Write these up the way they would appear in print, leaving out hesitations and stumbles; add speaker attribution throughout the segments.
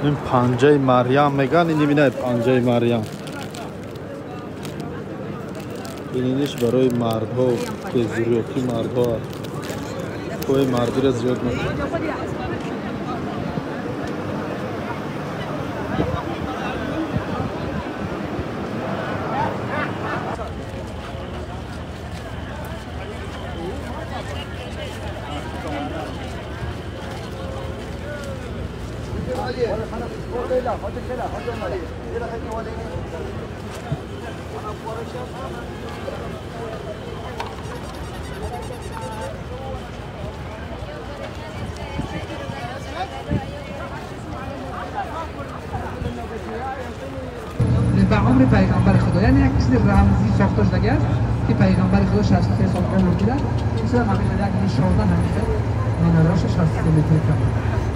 Speaker 1: Ин панҷаи Марьям меган, ин ибинай панҷаи Марьям. Ининиш барои мардҳо, безурётии мардҳо аст. Пои мардиро зиёд мекунад.
Speaker 2: به عمر پیغمبر خدا، یعنی یک چیز رمزی ساخته شده است که پیغمبر خدا 63 سال عمر دیده. این چیز همیشه یک نشانه همیشه مناره‌اش 63 متر کرد.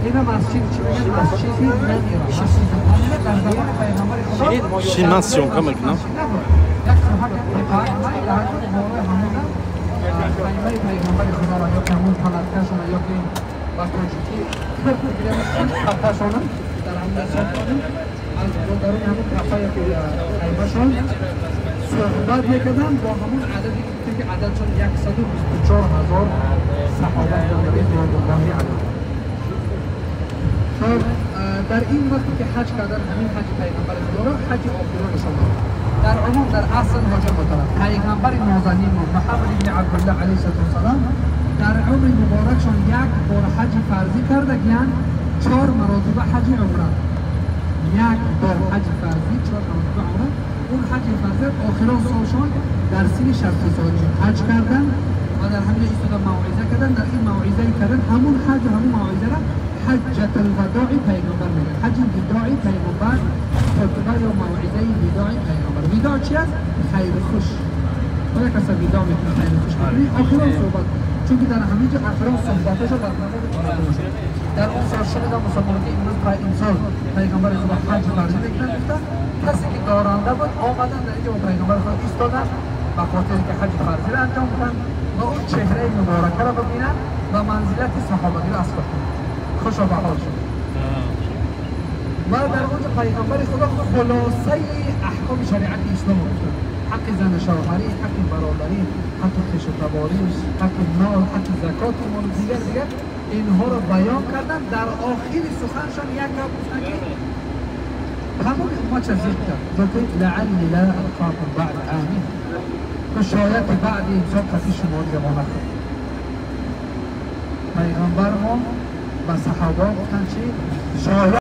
Speaker 2: اینا مسجد چی میگن؟ مسجد نمیره. مسجد نمیره در زمان پیغمبر خدا.
Speaker 1: شی من سیونکا میکنم.
Speaker 2: یک خیمه پیغمبر خدا را یا که همون پلتکشون یا که با تاجیکی خطشون در همون ساختن از درون همون کفه یا خیمه‌شون صحبت میکردن با همون عددی که عددشون 124,000 صحابه رضوان الله علیهم. خب در این وقتی که حج کردن، همین حج پیغمبر خدا را حج آخرین نشان داد. در عموم در اصل حاجه محترم پیغمبر نازنین محمد بن عبدالله علیه السلام در عمر مبارکشان یک بار حج فرضی کرده، یعنی 4 مراتبه حج عمره. یک بار حج فرضی، 4 مراتبه عمره. اون حج فرضی آخرین سالشان در سن 60 سالگی حج کردن و در همین ایستادن موعظه کردن. در این موعظه کردن همون حج و همون موعظه را حجة الوداع پیغمبر میگه. حج وداع پیغمبر، خطبه یا موعظه وداع پیغمبر. وداع چی است؟ خیر خوش. باید کسی وداع میکنه، خیر خوش میکنه. آخرین صحبت، چون که در همین جا آخرین صحبتش در تمام شد. در اون سال شنیدم مسلمان که امروز امسال پیغمبر خدا حج فرضی میکنن، گفتن کسی که دارنده بود آمدن در اینجا با پیغمبر خدا ایستادن به خاطر که حج فرضی را انجام بدن و اون چهره مبارکه را ببینن و منزلت صحابگی را از خود کنن. خوشا به حال شد. و در اونجا پیغمبر خدا خلاصه احکام شریعت اسلام گفتن. حق زن شوهری، حق برادری، حق خویش و تباری، حق مال، حق زکات مال و دیگر اینها را بیان کردن. در آخر سخنشان یک گپ گفتن که تمام امت ذکر کرد، گفت لعلی لا القاکم بعد عامی، که شاید بعد امسال کسی شما را جوانه کنید. پیغمبر ما به صحابه گفتن چی؟ شاید